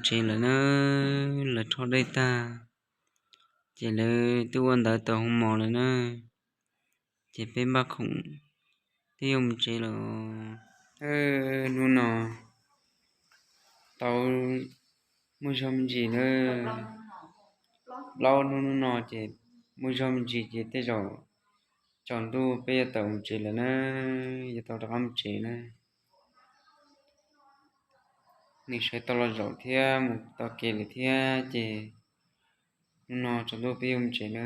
tsev lawm na, lawv rho dej tag, ces lawv twb ua ntawv tawm hoo mos lawm na, ces peb npaj khoom twb yuav mus tsev lawm. Hnub no tau muaj zog me ntsis na, plaub hnub hnub no ces muaj zog me ntsis ces tej zaum tsaus ntuj peb yuav tawm mus tsev lawm na, yuav tau rov qab mus tsev na. Nws sawv tau los zaum thiab mus tau kev lawm thiab ces hnub no tsaus ntuj peb yuav mus tsev na.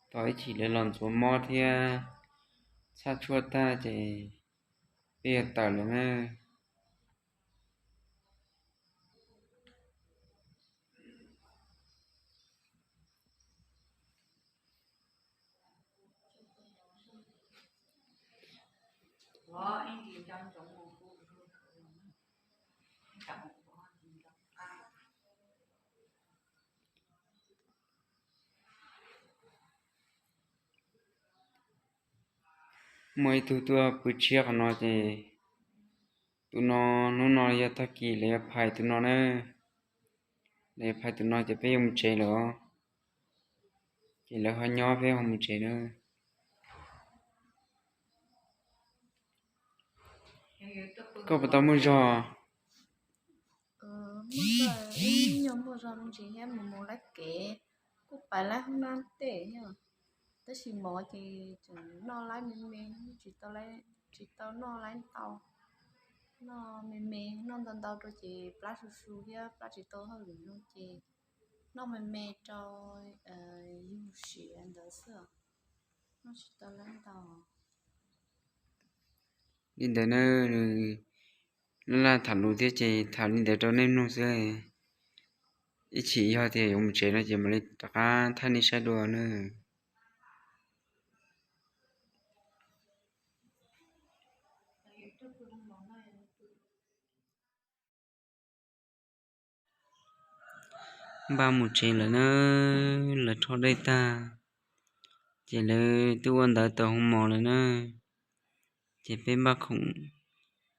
Tos ib chim lawv los ntxuav mob thiab txhaj tshuaj tag ces peb yuav tawm lawm na. Muaj ib tug tuaj pw tshiab qhov no ces tus no, hnub no yog tag kis lawv yuav phais tus no na. Lawv yuav phais tus no ces peb yuav mus tsev lawm os. Ces lawv ho nyob peb ho mus tsev na. Koj puas tau muaj zog? Muaj zog, ib nyuag muaj zog me ntsis thiab, mus mus laib kev, kuj pais laib hoob nab tej thiab, tab sis mov ces tseem noj laib me me, tsis tau, tsis tau noj laib ntau. Noj me me, noj ntau ntau rau ces plab su su thiab plab tsis tau hauj lwm no ces noj me me rau yug siav ntawd xwb, noj tsis tau laib ntau. Li ntawd na, nws laj laj tham lus thiab ces tham li ntawd rau nej mloog xwb. Ib chim yog tias yuav mus tsev no ces mam li rov qab thaij nej saib dua na. Npaj mus tsev lawm na, lawv rho dej tag, ces lawv twb ua ntawv tawm hoo mos lawm na, ces peb npaj khoom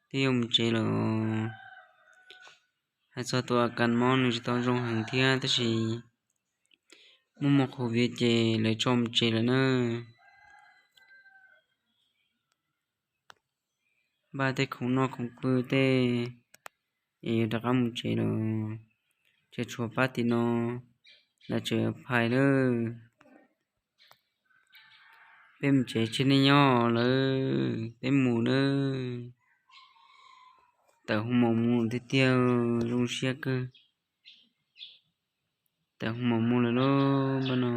twb yuav mus tsev lawm. Hais txog tus a kas mob nws tsis tau zoo heev thiab tab sis muaj mob qhuv viv ces lawv tso mus tsev lawm na. Npaj tej khoom noj khoom pw tej es yuav rov qab mus tsev lawm. Tseem tshuav pab tim no, lawv tseem phais lawm. Peb mus tsev tsis nej nyob lawm, peb mus nawb. Tawm hoo mos mus tiag tiag, zoo siab kawg. Tawm hoo mos mus lawm lauj npaj no.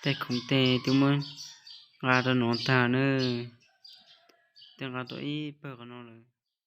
Tej khoom tej twb muab nqa rau no tag na, twb nqa tau ib pawg qhov no lawm.